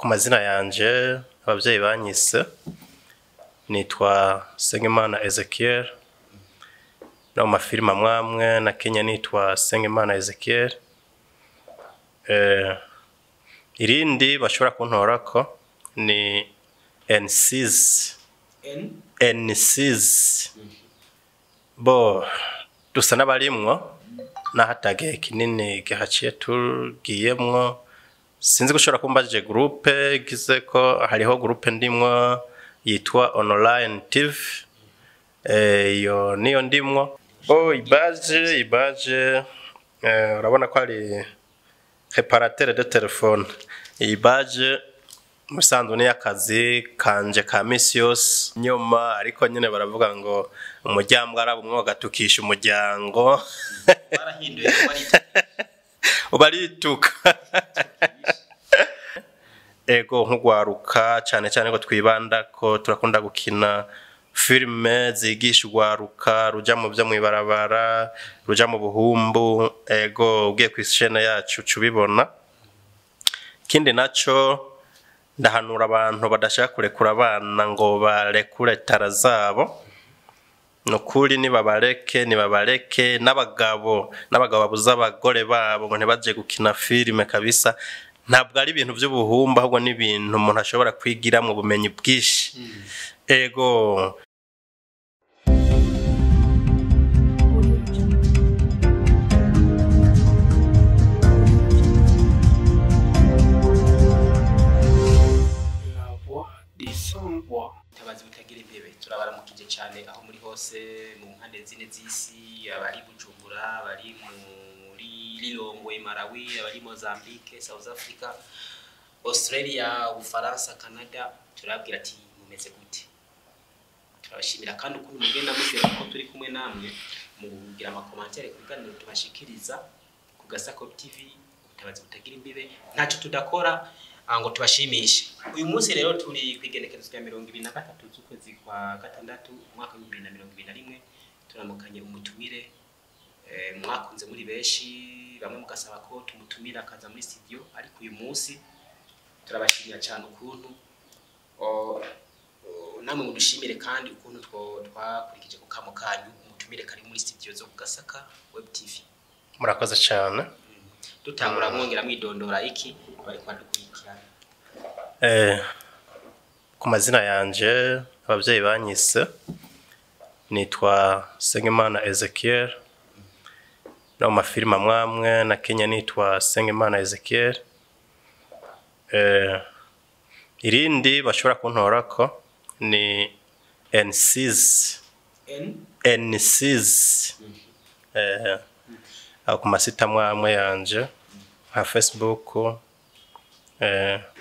Ku mazina yanje abavyeyi banyise nitwa Sengimana Ezekiel, no mu mafilime amwamwe na Kenya nitwa Sengimana Ezekiel. Irindi bashobora kuntorako ni NCs. N. NCs bo dusa n'abarimwo n'ahatagihe kinini gihaciye tugiyemwo. Sinzi gushobora kumbajije groupe gize ko hariho groupe ndimwo yitwa Online TV. Iyo niyo ndimwo. Bo ibaje, urabona ko ari réparateur de téléphone. Iyi badge musanzwe ni akazi kanje ka misi yose nyuma, ariko nyine baravuga ngo umuryango araba umwe bagatukisha umuryango. Barahinduye barita. Barituka. Ego, nk'ugwaruka cyane cyane ko twibanda ko turakunda gukina filime zigisha ugwaruka ruja mu byo mwibarabara, ruja mu buhumbu. Ego, ugiye ku chaîne yacu cubibona. Ikindi naco, ndahanura abantu badashaka kurekura abana ngo barekure tara zabo. Nukuri nibabareke, nibabareke. N'abagabo babuza abagore babo ngo ntibaje gukina filime kabisa. Ntabwo ari ibintu by'ubuhumba, ahubwo ni ibintu umuntu ashobora kwigiramo ubumenyi bwinshi. Ego. Audio Jungle. La voix des sans-voix. Tabazi butagira intebe, turabaramukije cyane aho muri hose mu mpande zine z'isi: abari Bujumbura, abari muri Lilongwe Malawi, abari Mozambique, South Africa, Australia, Ubufaransa, Canada. Turabwira ati mumeze gute? Turabashimira kandi ukuntu mugenda mutwereka ko turi kumwe namwe mu kugira ama commentaires ku biganiro tubashikiriza ku Gasako TV. Ubutabazi butagira imbibe, ntacyo tudakora ngo tubashimishe. Uyu munsi rero turi ku igenekerezo rya 23 z'ukwezi kwa gatandatu, umwaka wa 2021. Turamukanye umutumire mwakunze muri benshi, bamwe mugasaba ko tumutumira akaza muri studio, ariko uyu munsi turabashimira cyane ukuntu o, namwe mudushimire kandi ukuntu twakurikije ku kamo kanyu. Umutumire kari muri studio zo ku Gasaka Web TV. Murakoze cyane. Dutangura mwongera mwidondora iki bari kwadukurikirana. Ku mazina yanje abavyeyi banyise nitwa Sengimana Ezekiel, no mu mafilime amwamwe na Kenya nitwa Sengimana Ezekiel. Irindi bashobora kuntorako ni NCs. N. NCs, aho ku masite amwamwe yanje nka Facebook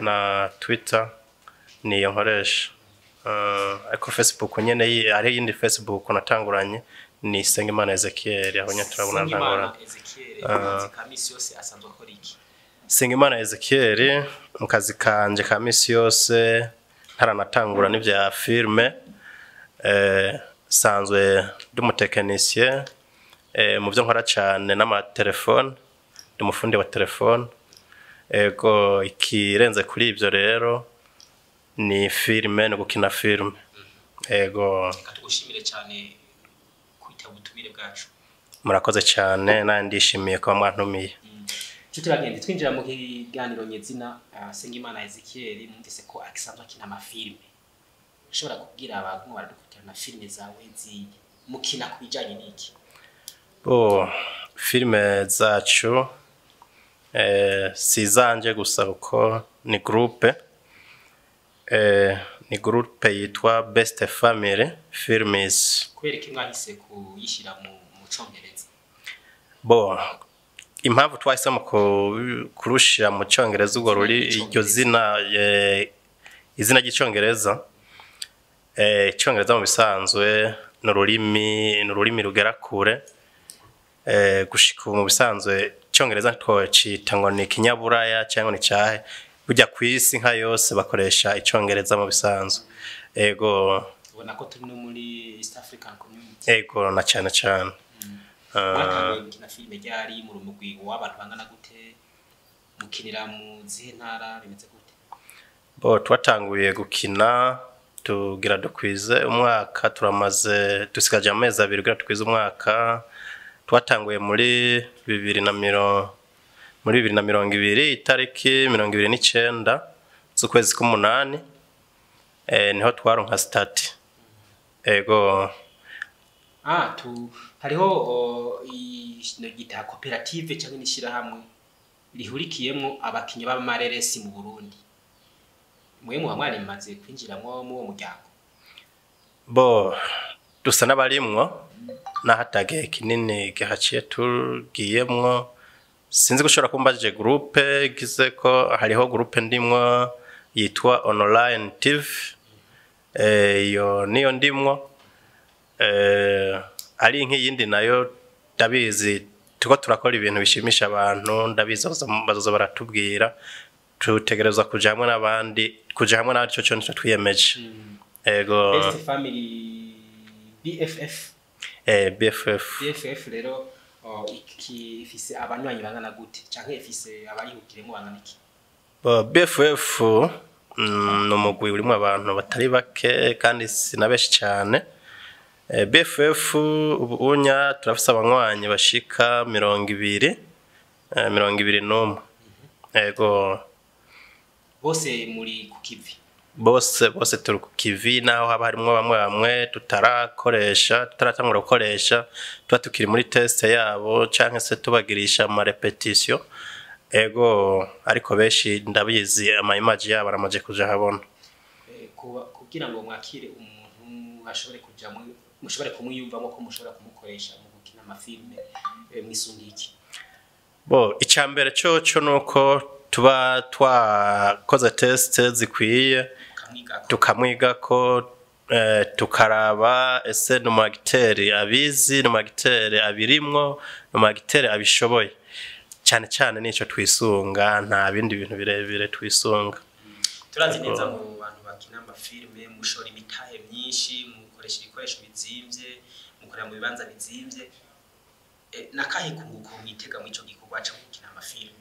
na Twitter niyo nkoresha. Ariko Facebook nyene hariho iyindi Facebook natanguranye ni Sengimana Ezekiel, aho nyene turabona ntangura. Sengimana Ezekiel, akazi ka misi yose asanzwe akora iki? Sengimana Ezekiel mu kazi kanje ka misi yose, ntaranatangura n'ivya filme, sanzwe ndi umu technicien. Mu byo nkora cyane n'amatelefone, ndi umufundi wa telefone. Ego, ikirenze kuri ibyo rero ni filime, no gukina filime. Ego. Reka tugushimire cyane kwitaba ubutumire bwacu. Murakoze cyane, nanjye ndishimiye kuba mwantumiye. Nshuti bagenzi, twinjira mu kiganiro nyezina. Sengimana Ezekiel, mwumvise ko asanzwe akina amafilime. Ushobora kubwira abantu baradukurikirana filime zawe zi mukina ku bijanye n'iki? Bo, filime zacu si izanje gusa kuko ni groupe, ni groupe yitwa Best Family Films. Kubera iki mwahise kuyishyira mu congereza? Bo, impamvu twahisemo kurushira mu cyongereza urwo ruri iryo zina, izina ry'icyongereza, icyongereza mu bisanzwe ni ururimi rugera kure. Gushika ubu mu bisanzwe icyongereza twocita ngo ni ikinyaburaya cyangwa ni cyahe, burya ku isi nka yose bakoresha icyongereza mu bisanzwe. Ego. Ubona ko turi no muri East African Community. Ego, na cyane cyane. Mwatanguye gukina filime ryari? Mu rumugwi w'abantu bangana gute? Mukinira mu zihe ntara? Bimeze gute? Bo twatanguye gukina tugira dukwize umwaka, turamaze dusigaje amezi 2 kugira dukwize umwaka. Twatanguye muri 2020 itariki 29 z'ukwezi k'umunani, niho twaronka stati. Ego. Hariho gita koperative cyangwa n'ishirahamwe rihurikiyemwo abakinyi b'amareresi mu Burundi. Mwe muba mwarimaze kwinjiramwo mu uwo muryango? Bo dusa n'abarimwo, nahatagiye kinini gihaciye tugiyemwo. Sinzi gushobora kumbajije groupe gize ko hariho groupe ndimwo yitwa Online TV, iyo niyo ndimwo. Ari nk'iyindi nayo ndabizi tuko turakora ibintu bishimisha abantu, ndabizi bazoza baratubwira tutegerezwa kuja hamwe n'abandi, kuja hamwe n'abandi cyo nico twiyemeje. Ego. Best Family BFF. BFF. BFF rero ifise abanywanyi bangana gute canke ifise abayihukiremo bangana iki? BFF ni umugwi urimo abantu batari bake kandi sinabeshi cyane. BFF ubunya turafise abanywanyi bashika 20, 21. Ego. Bose muri ku kivi? Bose turi ku kivi, naho haba harimwo bamwe tutarakoresha, tutaratangura gukoresha, tuba tukiri muri test yabo canke se tubagirisha ama repetition. Ego, ariko benshi ndabizi ama image yabo aramaje kuja habona. Kugira ngo mwakire umuntu ashobore kuja mushobore kumwiyumvamo ko mushobora kumukoresha mu gukina amafilme, mwisungiki? Bo icambere cyo nuko tuba twakoze test zikwiye, tukamwiga ko, tukaraba ese no magiteri abizi, no magiteri abirimwo, no magiteri abishoboye. Cyane cyane nico twisunga, nta bindi bintu birebire twisunga. Turazi neza mu bantu bakina amafilme mushora imitahe myinshi, mukoresha ibikoresho bizimvye, mukorera mu bibanza bizimvye. Nakahe kunguko mwitega mu ico gikorwa cyo gukina amafilme?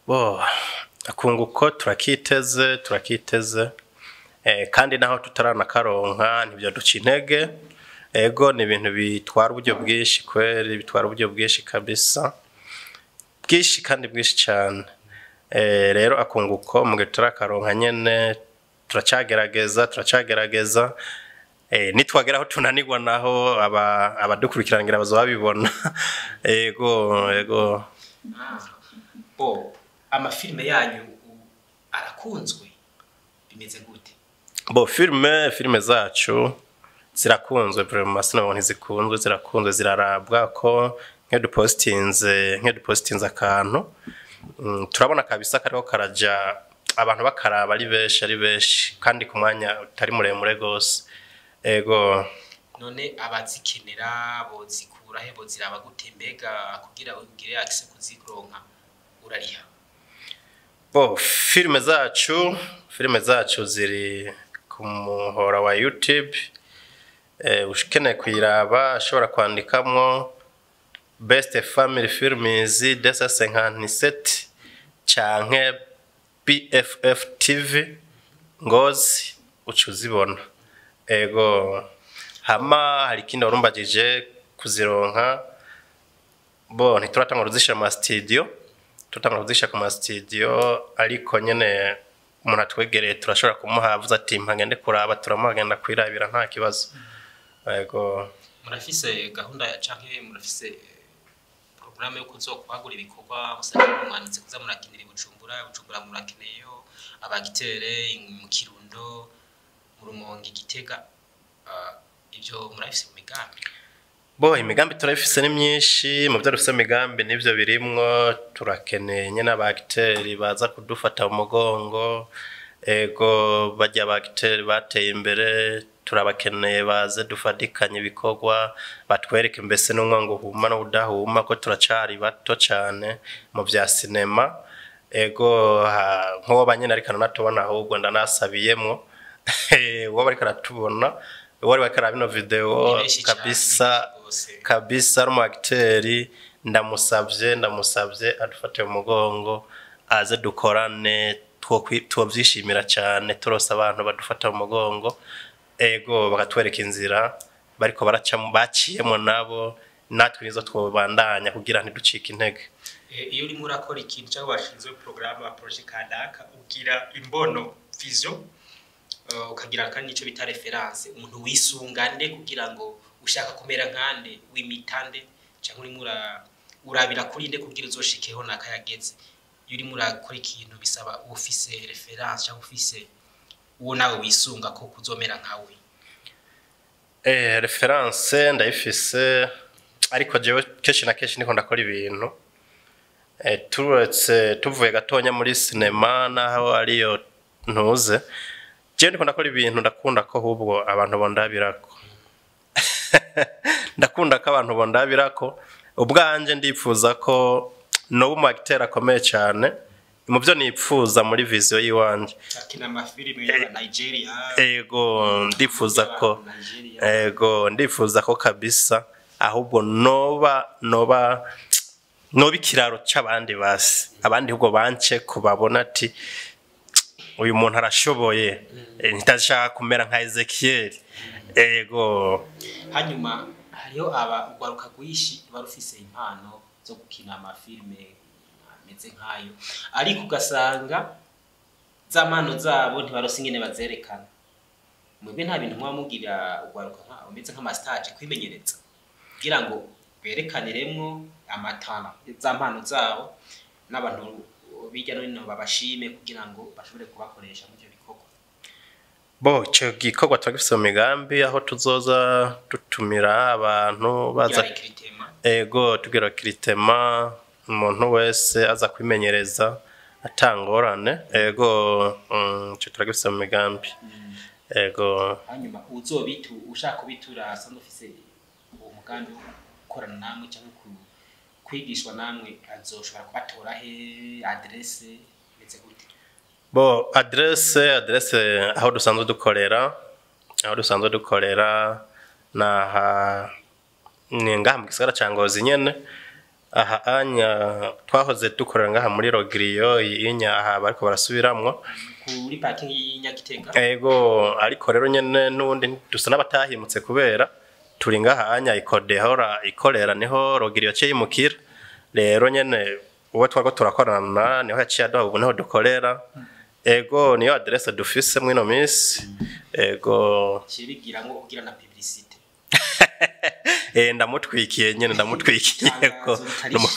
Bo akunguko turakiteze, kandi naho tutaranakaronka ntibyo duca intege. Ego, ni ibintu bitwara uburyo bwinshi kweri, bitwara uburyo bwinshi kabisa, bwinshi kandi bwinshi cyane. Rero akunguko mu gihe tutarakaronka nyene turacagerageza. Nitwagera aho tunanirwa naho abadukurikirangira bazobabibona. Ego. Bo amafilme yanyu arakunzwe bimeze gute? Bo filme zacu zirakunzwe vraiment, sinabona ntizikunzwe, zirakunzwe, zirarabwa ko nk'edupostinze akantu, turabona kabisa kariho karaja abantu bakaraba ari benshi kandi ku mwanya utari muremure gose. Ego. None abazikenera bozikura he, boziraba gute mbega kugira ugire access kuzironka urariha? Bo filme zacu ziri ku muhora wa YouTube. Ukeneye kuyiraba ashobora kwandikamwo Best Family Films 257 canke BFF TV Ngozi ucuzibona. Ego. Hama hari ikindi warumbagije kuzironka. Bo ntituratangura kuzishira mu studio, tutangura kuzishira ku ma studio, ariko nyene umuntu atwegereye turashobora kumuha avuze ati mpagende kuraba, turamuhagenda kwirabira nta kibazo. Ego. Murafise gahunda canke murafise programme yo kuzokwagura ibikorwa musabye mwanditse kuza murakinira Bujumbura murakeneyo abagitere mu Kirundo, mu Rumonge, Gitega, ivyo murafise mu migambi? Bo imigambi turafise ni myinshi, mu byo dufise imigambi nivyo birimwo, turakeneye nyene abagiteri baza kudufata mu mugongo. Ego, bajya abagiteri bateye imbere turabakeneye baze dufadikanye ibikorwa, batwereke mbese n'umwango huma no udahuma ko turacari bato cyane mu bya sinema. Ego, nko banyene ariko natubona ahubwo ndanasabiyemwo uwo bariko aratubona, uwo bariko araba ino video kabisa ari umu acteur, ndamusavye adufate mu mugongo aze dukorane, Twovyishimira cyane turose abantu badufata mu mugongo, ego, bakatwereka inzira bariko baraca, baciyemo nabo, natwe nizo twobandanya kugira ntiducike intege. Iyo urimo urakora ikintu cyangwa washinzwe porogaramu, projet kanaka, ugira imbono, vision, ukagira kandi nicyo bita référence. Umuntu wisungande kugira ngo ushaka kumera nkande, wimitande, cyangwa urimo urabira kuri nde kugira uzoshikeho nakayageze? Iyo urimo urakora ikintu, bisaba uba ufise référence cyangwa ufise uwo nawe wisunga ko kuzomera nkawe. Référence ndayifise, ariko jewe kenshi na kenshi niko ndakora ibintu, turetse tuvuye gatonya muri sinema, naho ariyo ntuze, jewe ndiko ndakora ibintu, ndakunda ko ahubwo abantu bondabirako, ndakunda ko abantu bondabirako. Ubwanje ndipfuza ko noba umu acteur akomeye cyane mu byo nipfuza muri vision yiwanje. Akina amafilime y'aba Nigeria. Ego, ndifuza ko Nigeria. Ego, ndifuza ko kabisa ahubwo noba ikiraro c'abandi, basi abandi ahubwo bance kubabona ati uyu muntu arashoboye. Ntashaka kumera nka Ezekiel, ego. Hanyuma hariho aba urwaruka rwinshi ruba rufise impano zo gukina amafilime ameze nk'ayo, ariko ugasanga za mpano zabo ntibarose ingene bazerekana. Mwebwe nta bintu muba mugira urwaruka nka bameze nk'ama stage, kwimenyereza kugira ngo berekaniremwo amatara za mpano zabo, n'abantu bijya no hino babashime kugira ngo bashobore kubakoresha muri ivyo bikorwa? Bo, ico gikorwa turagifise mu migambi, aho tuzoza dutumira abantu baza kugira recrutement. Ego, tugira recrutement, umuntu wese aza kwimenyereza atangorane. Ego, ico turagifise mu migambi, ego. Hanyuma uzobitu ushaka kubitura, asanzwe ufise uwo mugambi wo gukorana namwe cyangwa kwigishwa namwe, azoshobora kubatora he? Adresse imeze gute? Bo, adresse aho dusanzwe dukorera, naha ni ngaha mu gisagara ca Ngozi nyene. Aha anya twahoze dukorera ngaha muri Rogriyo inya, aha bariko barasubiramwo. Kuri parking y'Inyagitega. Ego, ariko rero nyene n'ubundi dusa n'abatahimutse, kubera turi ngaha anya ikode hora ikorera, niho Rogriyo yaciye yimukira. Rero nyene uwo twariko turakorana niho yaciye aduha, ubu niho dukorera. Ego, niyo adresse dufise mwino misi, ego. Cibigira ngo kugira na publicité. Ndamutwikiye nyene, ndamutwikiye ko Itangazo ritarishe.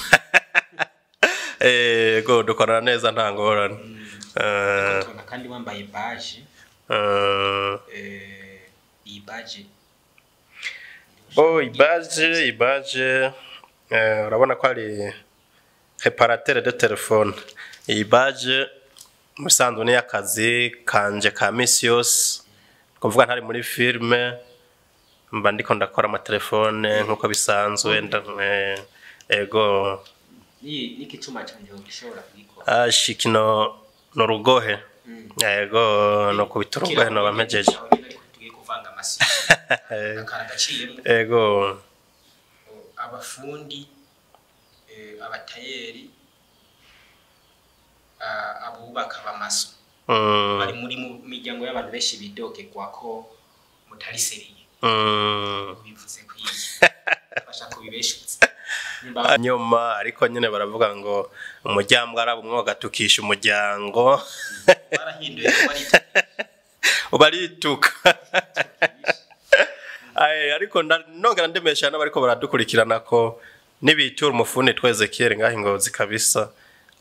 Ego, dukorana neza, nta ngorane. Tubona kandi wambaye badge. Iyi badge? Oh, i badge, urabona ko ari réparateur de téléphone. Iyi badge musanzwe ni akazi kanje ka misi yose, kuvuga ntari muri filme, mba ndiko ndakora amatelefone nkuko bisanzwe, ego. Ni niki cuma canje gishobora kugikora? Ashi, kino no rugohe. Ego, no kubita urugohe noba mpejeje. Tugiye kuvanga amasi akara gaciyemo. Ego. Abafundi, abatayeri, abubaka b'amaso bari muri mu miryango y'abantu benshi bidogegwa ko mutari sérieux. Bivuze kwiye bashaka kubibeshutse nimba Nyuma ariko nyine baravuga ngo umuryango araba umwe bagatukisha umuryango. Barahinduye barita. Barituka. Aye, ariko nongera ndemesha n'abariko baradukurikirana ko nibitura umufundi Ezekiel ngaho Ingozi kabisa,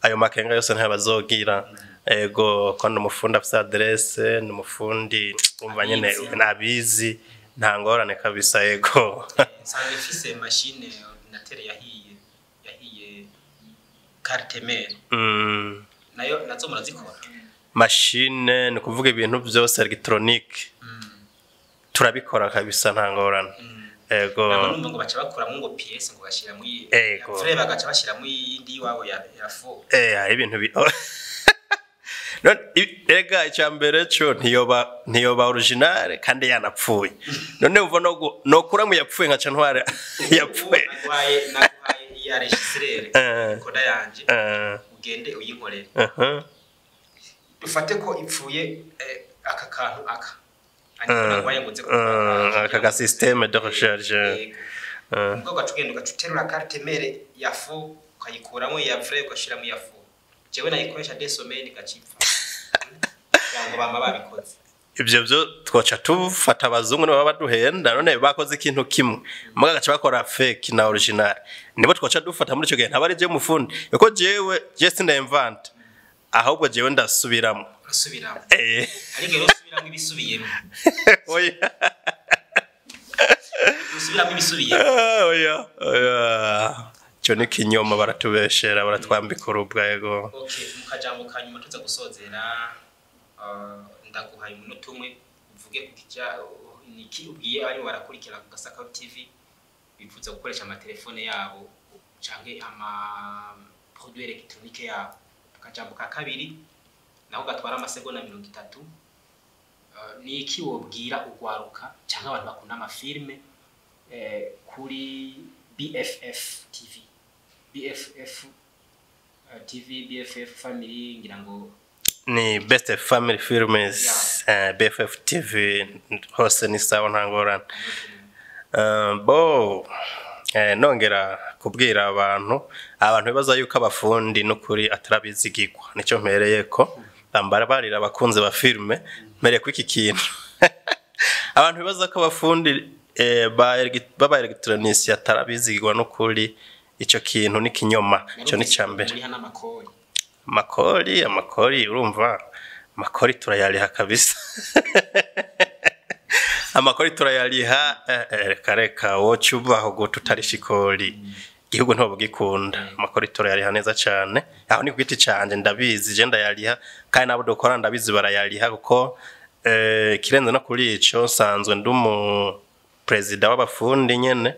ayo makenga yose ntabazogira. Ego, ko n'umufundi afise adresse, n'umufundi umva nyene Abizi. Nabizi, nta ngorane kabisa, ego. Nsanzwe mfise machine ordinateur yahiye carte mère. Nayo nazo murazikora? Machine, ni ukuvuga ibintu byose électronique, turabikora kabisa, nta ngorane, ego. Ntabwo numva ngo baca bakuramwo ngo pièce ngo bashira muri Ego. frère, bagaca bashira muri yindi iwabo ya faux. Hari ibintu bi None, ega icya mbere cyo ntiyoba original kandi yanapfuye. None uva no nokura mu yapfuye nkaca ntwara yapfuye? Naguhaye iya enregistreur koda yanje, ugende uyinkorere. Dufate ko ipfuye aka kantu aka ariko nagwaye ngo nze Aka ga système de recharge. Yego. Ubwo ugaca ugenda ugaca uterura carte mère ya faux, ukayikuramo iya vrai, ugashiramo iya faux. Jewe nayikoresha des semaines igacipfa, kugira ngo bama babikoze. Ibyo byo twoca tufata abazungu nibo baba baduhenda. None bakoze ikintu kimwe muga gaca bakora fake na original, nibo twoca dufata muri ico gihe. Ntaba ari je mufundi, kuko jewe je sinda-invente, ahubwo jewe ndasubiramo. Urasubiramo? Eh. Ariko rero usubiramo ibisubiyemo. Oya. Usubiramo ibisubiyemo. Ah, oya oya, ico ni kinyoma, baratubeshera, baratwambika urubwa, yego. Okay, mu kajambo ka nyuma tuza gusozera, ndaguhaye umunota umwe uvuge ku kija niki ubwiye abarimo barakurikira ku Gasaka TV bifuza gukoresha amatelefone yabo canke ama produit électronique yabo. Akajambo ka kabiri naho gatwara amasegonda 30, ni iki wobwira ugwaruka canke abantu bakunda amafilme kuri BFF TV, BFF TV, BFF Family, ngira ngo? Ni Best Family Films, BFF TV hose ni sawa, nta ngorane. Bo nongera kubwira abantu bibaza yuko abafundi n'ukuri atarabizigirwa, nicyo mpereye ko bambara barira abakunzi ba filme. Mpereye ku iki kintu: abantu bibaza ko abafundi baba électronicien atarabizigirwa, n'ukuri ico kintu ni kinyoma. Ico ni ca mbere. Muri hano amakori. Amakori, urumva amakori turayariha kabisa, amakori turayariha. Reka reka, woca ubaho guta utarisha ikori, igihugu ntabwo gikunda. Amakori turayariha neza cane, aho ni ku giti canje, ndabizi je ndayariha, kandi nabo dukora ndabizi barayariha, kuko ikirenze no kuri ico nsanzwe ndi umu perezida w'abafundi nyene.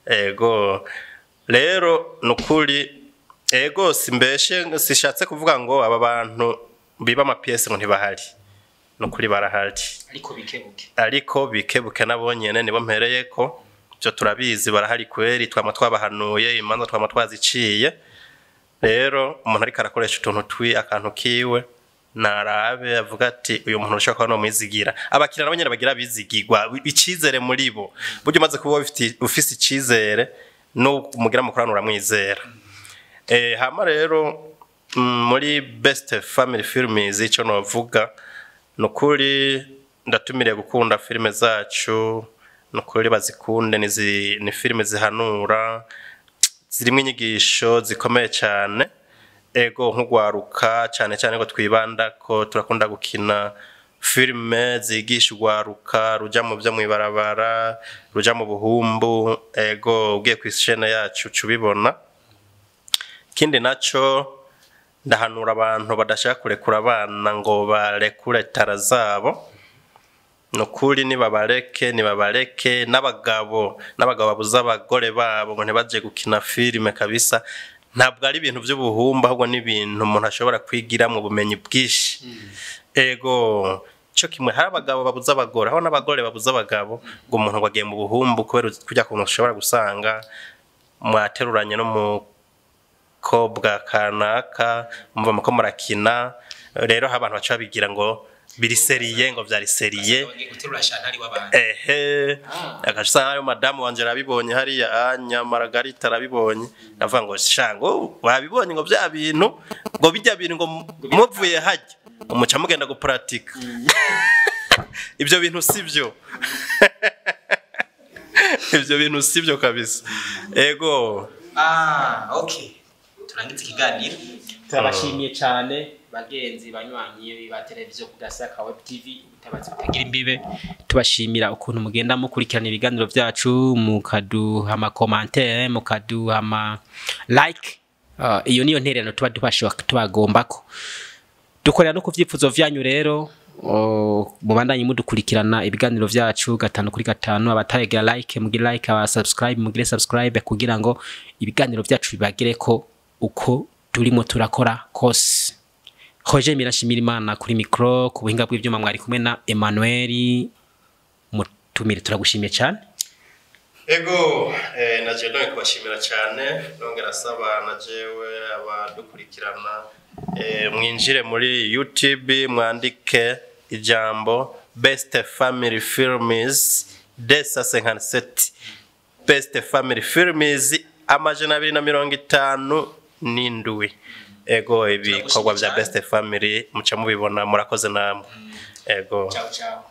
Ego rero nukuri, ego simbeshe, sishatse kuvuga ngo aba bantu biba amapièces ngo ntibahari, nukuri barahari. Ariko bikebuke. Ariko bikebuke nabo nyene, nibo mpereye ko ibyo turabizi, barahari kweri, twama twabahanuye, imanza twama twaziciye. Rero umuntu ariko arakoresha utuntu twi akantu kiwe narabe avuga ati uyu muntu ushobora kuba nomwizigira. Abakiriya nabo nyene bagira bizigirwa icizere muri bo. Burya umaze kuba ufise icizere n'umugira mukorana uramwizera. Hama rero muri Best Family Films ico novuga nukuri, ndatumiriye gukunda filime zacu, nukuri bazikunde, ni filime zihanura, zirimo inyigisho zikomeye cyane. Ego, nk'ugwaruka cyane cyane ko twibanda ko turakunda gukina filime zigisha ugwaruka ruja mu byo mw'ibarabara, ruja mu buhumbu. Ego, ugiye ku chaîne yacu uca ubibona. Ikindi naco, ndahanura abantu badashaka kurekura abana ngo barekure tara zabo, nukuri nibabareke, nibabareke. N'abagabo babuza abagore babo ngo ntibaje gukina filime kabisa, ntabwo ari ibintu by'ubuhumba, ahubwo ni ibintu umuntu ashobora kwigiramo ubumenyi bwinshi. Ego, cyo kimwe hari abagabo babuza abagore, aho n'abagore babuza abagabo ngo umuntu ngo agiye mu buhumbu, kubera kujya kuntu ushobora gusanga mwateruranye n'umukobwa kanaka, mumva muko murakina. Rero aho abantu baca babigira ngo biri sérieux, ngo vyari sérieux. Bagiye guterura shantari w'abantu. Ehe, agaca usanga ayo madamu wanje arabibonye hariya anya Margarita arabibonye, ndavuga ngo shango wabibonye, ngo bya bintu, ngo bijya bintu, ngo muvuye hajya umuca mugenda guparatika ibyo bintu. Sibyo, ibyo bintu sibyo kabisa, ego. Ah, okay, turangize ikiganiro. Turabashimiye cyane bagenzi banywanyi ba televiziyo ku Gasaka Web TV, ubutabazi butagira imbibe. Tubashimira ukuntu mugenda mukurikirana ibiganiro byacu, mukaduha amacommentaires, mukaduha ama like. Iyo niyo ntererano tuba dufasha tubagombako dukorera no ku vyifuzo vyanyu. Rero mubandanye mudukurikirana ibiganiro vyacu gatanu kuri gatanu. Abataragira like mugire like, aba subscribe mugire subscribe, kugira ngo ibiganiro vyacu bibagireko uko turimo turakora kose. Roger Mirashimira Imana kuri micro, ku buhinga bw'ivyuma mwari kumwe na Emmanuel Mutumire. Turagushimiye cyane. Ego, na je none kubashimira cyane, nongera asaba na jewe abadukurikirana. Mwinjire muri YouTube, mwandike ijambo Best Family Films desa 57, Best Family Films 257. Ego, ibikorwa bya Turagushimiye. Best Family muca mubibona. Murakoze namwe, ego. Ciao ciao.